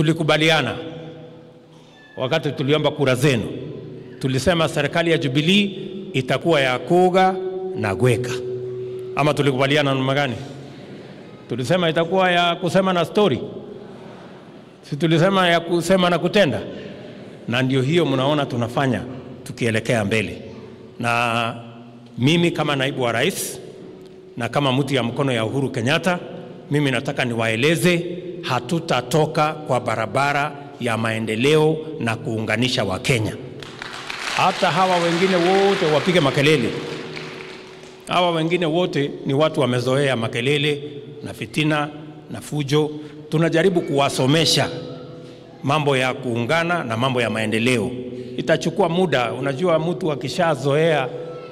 Tulikubaliana wakati tuliomba kura zenu, tulisema serikali ya Jubilee itakuwa ya kuga na gweka. Ama tulikubaliana namna gani? Tulisema itakuwa ya kusema na story, si tulisema ya kusema na kutenda? Na ndio hiyo mnaona tunafanya tukielekea mbele. Na mimi kama naibu wa rais na kama mtu ya mkono ya Uhuru Kenyatta, mimi nataka niwaeleze hatutatoka kwa barabara ya maendeleo na kuunganisha Wakenya. Hata hawa wengine wote wapige makelele. Hawa wengine wote ni watu wamezoea makelele na fitina na fujo. Tunajaribu kuwasomesha mambo ya kuungana na mambo ya maendeleo. Itachukua muda. Unajua mtu akishazoea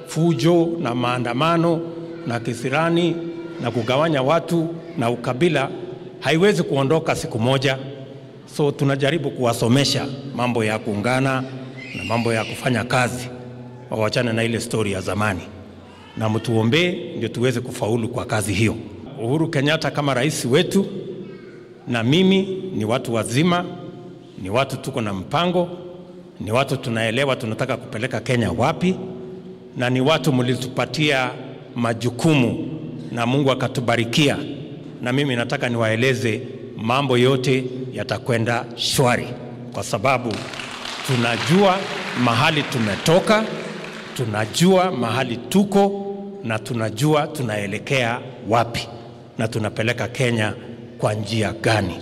fujo na maandamano na kisirani na kugawanya watu na ukabila, haiwezi kuondoka siku moja. So tunajaribu kuwasomesha mambo ya kuungana na mambo ya kufanya kazi, wawachane na ile story ya zamani, na mtuombee ndio tuweze kufaulu kwa kazi hiyo. Uhuru Kenyatta kama rais wetu na mimi ni watu wazima, ni watu tuko na mpango, ni watu tunaelewa tunataka kupeleka Kenya wapi, na ni watu mlitupatia majukumu na Mungu akatubarikia. Na mimi nataka niwaeleze mambo yote yatakwenda shwari, kwa sababu tunajua mahali tumetoka, tunajua mahali tuko, na tunajua tunaelekea wapi na tunapeleka Kenya kwa njia gani.